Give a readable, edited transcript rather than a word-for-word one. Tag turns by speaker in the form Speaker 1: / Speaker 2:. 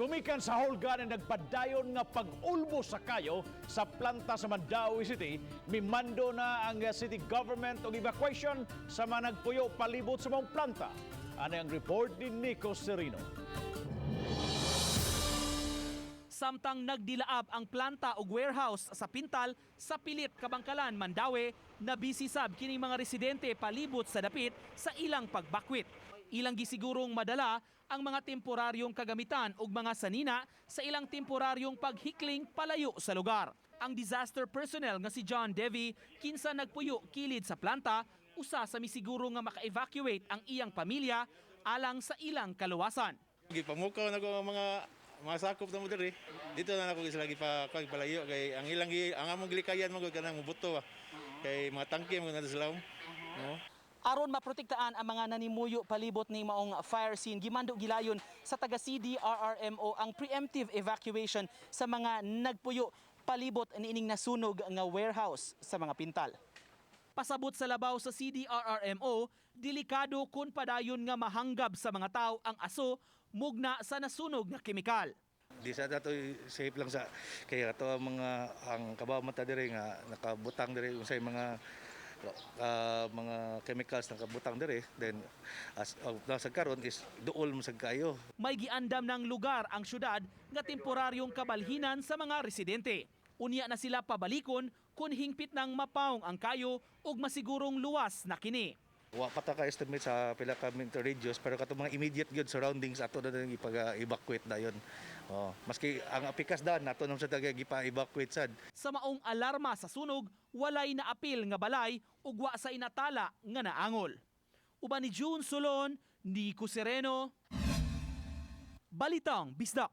Speaker 1: Gumikan sa hulga na nagpadayon nga pag-ulbo sa kayo sa planta sa Mandaue City, mimando na ang city government og evacuation sa mga nagpuyo palibot sa maong planta. Ano ang report ni Nico Serino?
Speaker 2: Samtang nagdilaab ang planta og warehouse sa Pintal sa Pilit, Kabangkalan, Mandaue, nabisi sab kining mga residente palibot sa dapit sa ilang pagbakwit. Ilang gisigurong madala ang mga temporaryong kagamitan ug mga sanina sa ilang temporaryong paghikling palayo sa lugar. Ang disaster personnel nga si John Devy, kinsa nagpuyo kilid sa planta, usa sa misiguro nga maka-evacuate ang iyang pamilya alang sa ilang kaluwasan.
Speaker 3: Gipamukaw na ko ang mga sakop na mo diri. Dito na nako sila gipa kuan palayo kay ang ilang ang among gilikayan mo kanang mubuto ba. Kay mga tangke mo na sila. No?
Speaker 2: Aron maprotektaan ang mga nanimuyo palibot ni maong fire scene, gimando gilayon sa taga CDRRMO ang preemptive evacuation sa mga nagpuyo palibot niining nasunog nga warehouse sa mga Pintal. Pasabot sa labaw sa CDRRMO, delikado kung padayon nga mahanggab sa mga tao ang aso mugna sa nasunog nga kemikal.
Speaker 4: Di sa dato safe lang sa kay ato ang mga ang kabaw man ta diri nga nakabutang diri unsay mga chemicals nakabutang diri, then as nasa karon is duol mo sad kayo.
Speaker 2: May giandam ng lugar ang syudad nga temporaryong kabalhinan sa mga residente. Unya na sila pabalikon kung hingpit ng mapawong ang kayo ug masigurong luwas na kini.
Speaker 4: Wa pa ta ka estimate sa pila ka meter radius, pero katong mga immediate gyud surroundings ato na din ipag-evacuate dayon. Oh, maski ang apikas dan ato na sa taga gipa-evacuate sad.
Speaker 2: Sa maong alarma sa sunog, walay naapil nga balay ug wa sa inatala nga naangol. Uban ni June Solon, Nico Sereno, Balitang Bisdak.